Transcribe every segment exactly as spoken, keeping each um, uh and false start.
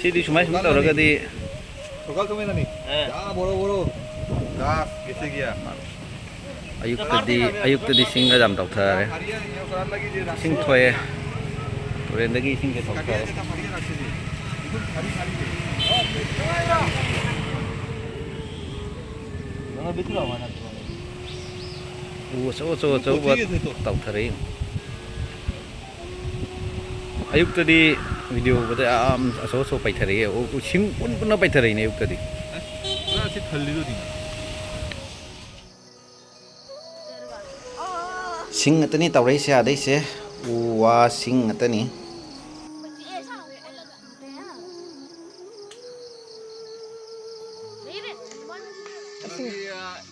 ꯁꯤꯗꯤ ꯁꯨꯃꯥꯏ ꯁꯨꯝ ꯇꯧꯔꯒꯗꯤ ꯁꯣꯀꯜ ꯊꯨꯃꯦꯅꯅꯤ꯫ ꯌꯥ ꯕꯣꯔꯣ ꯕꯣꯔꯣ꯫ ꯒꯥꯁ ꯀꯦꯁꯦ ꯀꯤꯌꯥ? ꯑꯌꯨꯛꯇꯗꯤ, ꯑꯌꯨꯛꯇꯗꯤ ꯁꯤꯡꯒ ꯌꯥꯝ ꯇꯧꯊꯔꯦ꯫ ꯏꯁꯤꯡ ꯊꯣꯛꯑꯦ꯫ ꯇꯨꯔꯦꯟꯗꯒꯤ ꯏꯁꯤꯡꯁꯦ ꯊꯣꯛꯊꯔꯦ꯫ ꯎ ꯑꯆꯧ ꯑꯆꯧ ꯑꯆꯧꯕ ꯇꯧꯊꯔꯛꯏ꯫ ꯑꯌꯨꯛꯇꯗꯤ ꯚꯤꯗꯤꯑꯣ ꯎꯕꯗ ꯌꯥꯝ ꯑꯆꯧ ꯑꯆꯧ ꯄꯩꯊꯔꯛꯑꯦ꯫ ꯎ-, ꯎ-, ꯁꯤꯡ ꯄꯨꯟ ꯄꯨꯟꯅ ꯄꯩꯊꯔꯛꯏꯅꯦ ꯑꯌꯨꯛꯇꯗꯤ꯫ ꯄꯨꯔꯥ ꯁꯤ ꯊꯜꯂꯤꯗꯨꯗꯤ꯫ ꯁꯤꯡ ꯉꯥꯛꯇꯅꯤ ꯇꯧꯔꯛꯏꯁꯦ ꯑꯗꯩꯁꯦ꯫ ꯎ ꯋꯥ ꯁꯤꯡ ꯉꯥꯛꯇꯅꯤ꯫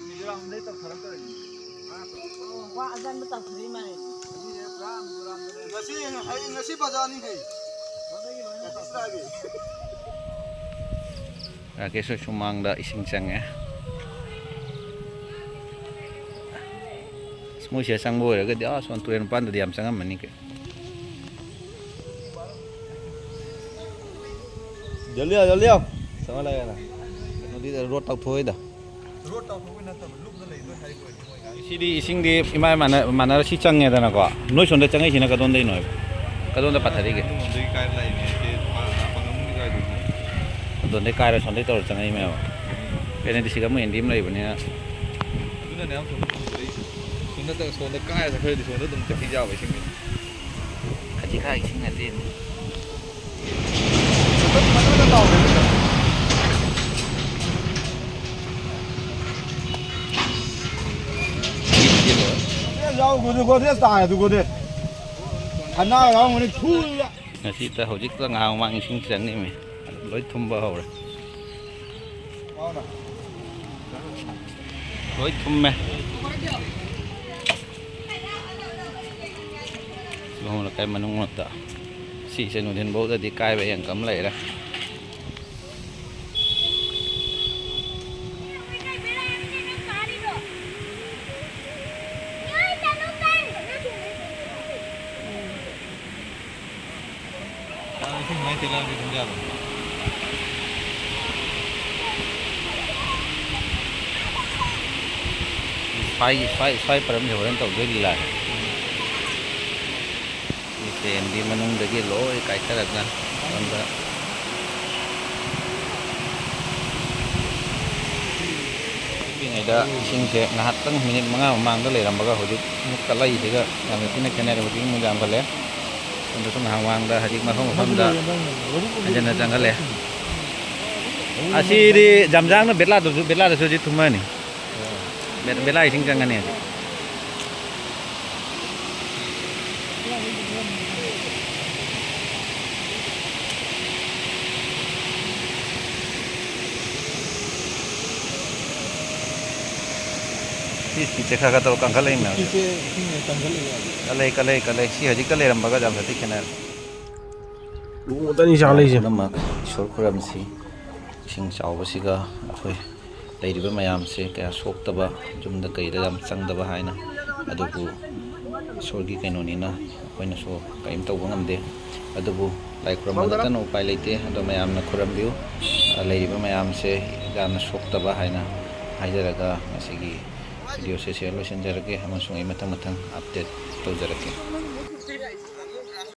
ꯃꯤꯖꯣꯔꯥꯝꯗꯩ ꯇꯧꯊꯔꯛꯇꯣꯏꯅꯤ꯫ ꯋꯥ ꯑꯖꯟꯕ ꯇꯧꯊꯔꯛꯏ ꯃꯥꯜꯂꯦ꯫ ꯉꯁꯤ, ꯉꯁꯤ ꯕꯖꯥꯔꯅꯤ ꯍꯦ꯫ ꯔꯥꯀꯦꯁ ꯍꯣꯏ ꯁꯨꯃꯥꯡꯗ ꯏꯁꯤꯡ ꯆꯪꯉꯦ꯫ ꯑꯁ, ꯃꯣꯏꯁꯤꯗ ꯆꯪꯕ ꯑꯣꯏꯔꯒꯗꯤ, ꯑꯥ, ꯁꯣꯝ ꯇꯨꯔꯦꯜ ꯃꯄꯥꯟꯗꯗꯤ ꯌꯥꯝ ꯆꯪꯉꯝꯃꯅꯤ ꯀꯩꯅꯣ꯫ ꯖꯜꯗꯤ ꯑꯥ, ꯖꯜꯗꯤ ꯑꯥ꯫ ꯁꯃꯥꯏ ꯂꯩꯌꯦꯅ꯫ ꯀꯩꯅꯣꯗꯤ ꯔꯣꯗ ꯇꯧꯊꯣꯛꯑꯣꯏꯗ꯫ ꯔꯣꯗ ꯇꯧꯊꯣꯛꯄꯩ ꯅꯠꯇꯕ, ꯂꯨꯞꯅ ꯂꯩꯗꯣꯏ ꯍꯥꯏꯕ ꯑꯣꯏꯗꯤ ꯃꯣꯏ ꯉꯥꯏ-, ꯁꯤꯗꯤ ꯏꯁꯤꯡꯗꯤ ꯏꯃꯥꯏ ꯃꯥꯟꯅ-, ꯃꯥꯟꯅꯔ ꯁꯤ ꯆꯪꯉꯦꯗꯅꯀꯣ꯫ ꯅꯣꯏ ꯁꯣꯝꯗ ꯆꯪꯉꯛꯏꯁꯤꯅ ꯀꯗꯣꯝꯗꯩꯅꯣ ꯍꯥꯏꯕ? ꯀꯗꯣꯝꯗ ꯄꯥꯊꯔꯛꯏꯒꯦ? ꯑꯗꯣꯝꯗꯒꯤ ꯀꯥꯏꯔ ꯂꯥꯛꯏꯅꯦ꯫ ꯁꯤ ꯄꯥ-, ꯄꯥꯡꯒꯟꯕꯨꯡꯒꯤ ꯀꯥꯏꯗꯨꯗꯤ꯫ ꯑꯗꯣꯝꯗꯩ ꯀꯥꯏꯔ ꯁꯣꯝꯗꯩ ꯇꯧꯔ ꯆꯪꯉꯛꯏ ꯃꯌꯥꯝ꯫ ꯎꯝ꯫ ꯀꯩꯅꯣꯗꯤ ꯁꯤꯒ ꯑꯃꯨꯛ ꯑꯦꯟꯗꯤ ꯑꯃ ꯂꯩꯕꯅꯤꯅ꯫ ꯑꯗꯨꯅꯅꯦ ꯌꯥꯝ ꯊꯨꯅ ꯊꯨꯝꯕꯗ ꯑꯩꯁꯦ꯫ ꯁꯣꯝꯗ ꯇ-, ꯁꯣꯝꯗ ꯀꯥꯏꯔ ꯆꯠꯈ꯭ꯔꯗꯤ ꯁꯣꯝꯗ ꯑꯗꯨꯝ ꯆꯠꯈꯤ ꯌꯥꯕ ꯏꯁꯤꯡꯗꯣ꯫ ꯈꯖꯤꯛ ꯈꯔ ꯏꯁꯤꯡ ꯅꯠꯇꯦꯅꯦ꯫ ꯐꯖꯅ ꯇꯥꯎꯔꯦ꯫ ꯌꯥꯎ, ꯒꯣꯗꯦ, ꯒꯣꯗꯦ ꯇꯥꯔꯦ ꯑꯗꯨ, ꯒꯣꯗꯦ꯫ ꯈꯅꯥꯎ ꯌꯥꯎꯔꯝꯒꯅꯤ, ꯐꯨꯜꯂ꯫ ꯉꯁꯤꯇ ꯍꯧꯖꯤꯛꯇ ꯉꯥꯏꯍꯥꯛ ꯃꯃꯥꯡ ꯏꯁꯤꯡ ꯆꯪꯉꯤꯃꯤ꯫ ꯂꯣꯏ ꯊꯨꯝꯕ ꯍꯧꯔꯦ꯫ ꯂꯣꯏ ꯊꯨꯝꯃꯦ꯫ ꯂꯨꯍꯣꯡ ꯂꯩꯀꯥꯏ ꯃꯅꯨꯡꯃꯛꯇ꯫ ꯁꯤꯁꯦ ꯅꯨꯡꯊꯤꯟꯐꯧꯗꯗꯤ ꯀꯥꯏꯕ ꯌꯥꯡ ꯀꯝ ꯂꯩꯔꯦ꯫ ꯏꯁꯤꯡ ꯃꯥꯏ ꯆꯦꯜꯂꯛꯑꯗꯤ ꯑꯗꯨꯝ ꯌꯥꯕꯅꯤ꯫ ꯁ꯭ꯋꯥꯏꯒꯤ, ꯁ꯭ꯋꯥꯏ, ꯁ꯭ꯋꯥꯏ ꯄꯔꯝꯁꯦ ꯍꯣꯔꯦꯟ ꯇꯧꯗꯣꯏ ꯂꯤꯂꯥꯁꯦ꯫ ꯁꯤ ꯇ꯭ꯔꯦꯟꯗꯤ ꯃꯅꯨꯡꯗꯒꯤ ꯂꯣꯏ ꯀꯥꯏꯊꯔꯒ ꯁꯣꯝꯗ ꯄꯤꯛꯏꯉꯩꯗ ꯏꯁꯤꯡꯁꯦ ꯉꯥꯏꯍꯥꯛꯇꯪ ꯃꯤꯅꯤꯠ ꯃꯉꯥ ꯃꯃꯥꯡꯗ ꯂꯩꯔꯝꯕꯒ ꯍꯧꯖꯤꯛ ꯑꯃꯨꯛ ꯀꯠꯂꯛꯏꯁꯤꯒ ꯌꯥꯝꯅ ꯊꯤꯅ ꯈꯦꯠꯅꯔꯦ꯫ ꯍꯧꯖꯤꯛ ꯑꯃꯨꯛ ꯌꯥꯝꯈꯠꯂꯦ꯫ ꯁꯣꯝꯗꯁꯨ ꯉꯥꯏꯍꯥꯛ ꯃꯃꯥꯡꯗ ꯍꯧꯖꯤꯛ ꯃꯐꯝ ꯃꯐꯝꯗ ꯍꯟꯖꯤꯟꯅ ꯆꯪꯍꯜꯂꯦ꯫ ꯑꯁꯤꯗꯤ ꯖꯝꯖꯥꯡꯅ ꯕꯦꯂꯥꯗꯁꯨ, ꯕꯦꯂꯥꯗꯁꯨ ꯍꯧꯖꯤꯛ ꯊꯨꯝꯃꯅꯤ꯫ ꯕꯦ-, ꯕꯦꯂꯥ ꯏꯁꯤꯡ ꯆꯪꯉꯅꯤ ꯍꯧꯖꯤꯛ꯫ ꯁꯤ speedꯁꯦ ꯈꯔ ꯈꯔ ꯇꯧꯔ ꯀꯟꯈꯠꯂꯛꯏ ꯃꯌꯥꯝꯁꯦ꯫ ꯁꯤꯁꯦ ꯏꯁꯤꯡ ꯀꯟꯈꯠꯂꯛꯏ ꯍꯥꯏꯕ꯫ ꯀꯜꯂꯦ, ꯀꯜꯂꯦ, ꯀꯜꯂꯦ꯫ ꯁꯤ ꯍꯧꯖꯤꯛꯀ ꯂꯩꯔꯝꯕꯒ ꯌꯥꯝ ꯁꯥꯊꯤ ꯈꯦꯠꯅꯔꯦ꯫ ꯂꯨꯍꯣꯡꯕꯗꯅꯤ ꯆꯥ ꯂꯩꯁꯦ꯫ ꯄꯨꯝꯅꯃꯛ ꯏꯁꯣꯔ ꯈꯨꯔꯝꯁꯤ꯫ ꯏꯁꯤꯡ ꯆꯥꯎꯕꯁꯤꯒ ꯑꯩꯈꯣꯏ ꯂꯩꯔꯤꯕ ꯃꯌꯥꯝꯁꯦ ꯀꯌꯥ ꯁꯣꯛꯇꯕ, ꯌꯨꯝꯗ ꯀꯩꯗ ꯌꯥꯝ ꯆꯪꯗꯕ ꯍꯥꯏꯅ, ꯑꯗꯨꯕꯨ ꯏꯁꯣꯔꯒꯤ ꯀꯩꯅꯣꯅꯤꯅ ꯑꯩꯈꯣꯏꯅꯁꯨ ꯀꯔꯤꯝ ꯇꯧꯕ ꯉꯝꯗꯦ꯫ ꯑꯗꯨꯕꯨ ꯂꯥꯏ ꯈꯨꯔꯨꯝꯕ ꯅꯠꯇꯅ ꯎꯄꯥꯏ ꯂꯩꯇꯦ꯫ ꯑꯗꯣ ꯃꯌꯥꯝꯅ ꯈꯨꯔꯝꯕꯤꯌꯨ, ꯂꯩꯔꯤꯕ ꯃꯌꯥꯝꯁꯦ ꯌꯥꯝꯅ ꯁꯣꯛꯇꯕ ꯍꯥꯏꯅ ꯍꯥꯏꯖꯔꯒ ꯉꯁꯤꯒꯤ videoꯁꯦ ꯁꯤꯗ ꯂꯣꯏꯁꯤꯟꯖꯔꯒꯦ, ꯑꯃꯁꯨꯡ ꯑꯩ ꯃꯊꯪ ꯃꯊꯪ update ꯇꯧꯖꯔꯛꯀꯦ꯫